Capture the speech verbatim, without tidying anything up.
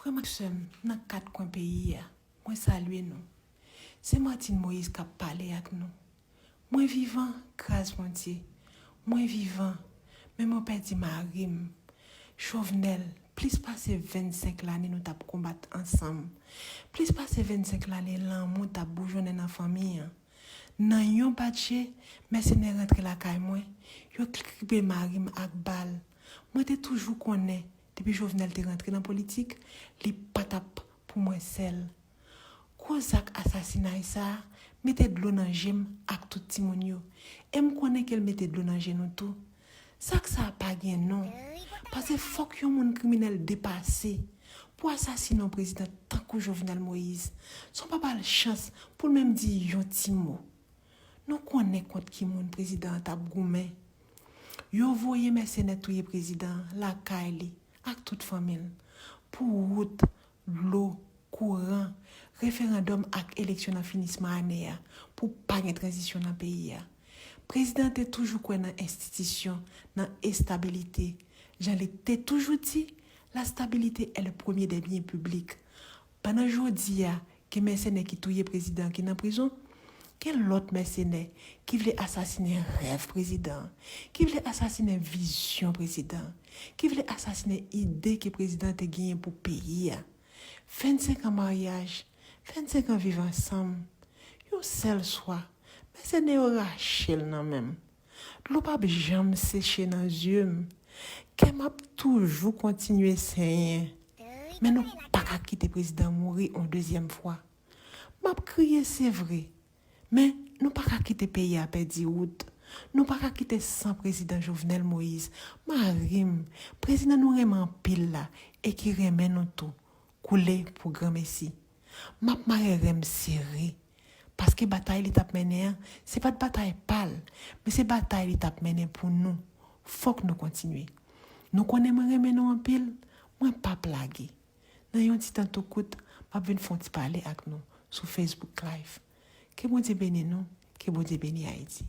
Frè m ak sè m nan kat kwen peyi a, mwen salye nou. Se Martine Moïse k ap pale ak nou. Mwen vivan, gras Bondye. Mwen vivan, men mwen pèdi mari m. Jovenel, plis pase vennsenk lane nou t ap konbat ansanm. Plis pase vennsenk lane lanmou t ap boujonnen nan fanmi an. Nan yon batje, mèsenè rantre lakay mwen, yo kripe mari m ak bal. Mwen te toujou konnen, depi Jovenel te rantre nan politik, li pa t ap pou mwen sèl. Gwo zak asasinay sa a mete dlo nan je m ak tout timoun yo. E m konnen ke l mete dlo nan je nou tou. Zak sa a pa gen non. Paske fòk yon moun kriminèl depase pou asasinen yon prezidan tankou Jovenel Moïse. San w pa ba l chans pou l menm di yon ti mo. Nou konnen kont ki moun prezidan an t ap goumen. Yo voye mèsenè touye prezidan an lakay li ak tout fanmi l pou wout, dlo, kouran, referandòm ak eleksyon nan finisman ane a pou pa gen tranzisyon nan peyi a. Prezidan an te toujou kwè nan enstitisyon, nan estabilite. Jan li te toujou di, la stabilité est le premier des biens publics. Pandan jodi a, gen mèsenè ki touye prezidan ki nan prizon, gen lòt mèsenè ki vle asasinen rèv prezidan, ki vle asasinen vizyon prezidan, ki vle asasinen ide ke prezidan te genyen pou peyi a. Vennsenk an maryaj, vennsenk an viv ansanm. Yon sèl swa, mèsenè yo rache l nan men m. Dlo p ap janm seche nan zye m. Kè m ap toujou kontinye senyen. Men nou pa ka kite prezidan mouri yon dezyèm fwa. M ap kriye, se vre. Men nou pa ka kite peyi a pèdi wout. Nou pa ka kite san prezidan Jovenel Moïse, mari m, prezidan nou renmen anpil la e ki renmen nou tou, koule pou granmesi. M ap mare ren m sere. Paske batay li t ap mennen an, se pa t batay pa l, men se batay li t ap mennen pou nou. Fòk nou kontinye. Nou konnen mwen renmen nou anpil, mwen p ap lage. Nan yon ti tan tou kout, m ap vin fè yon ti pale ak nou sou Facebook Live. Ke Bondye beni nou, ke Bondye beni Ayiti.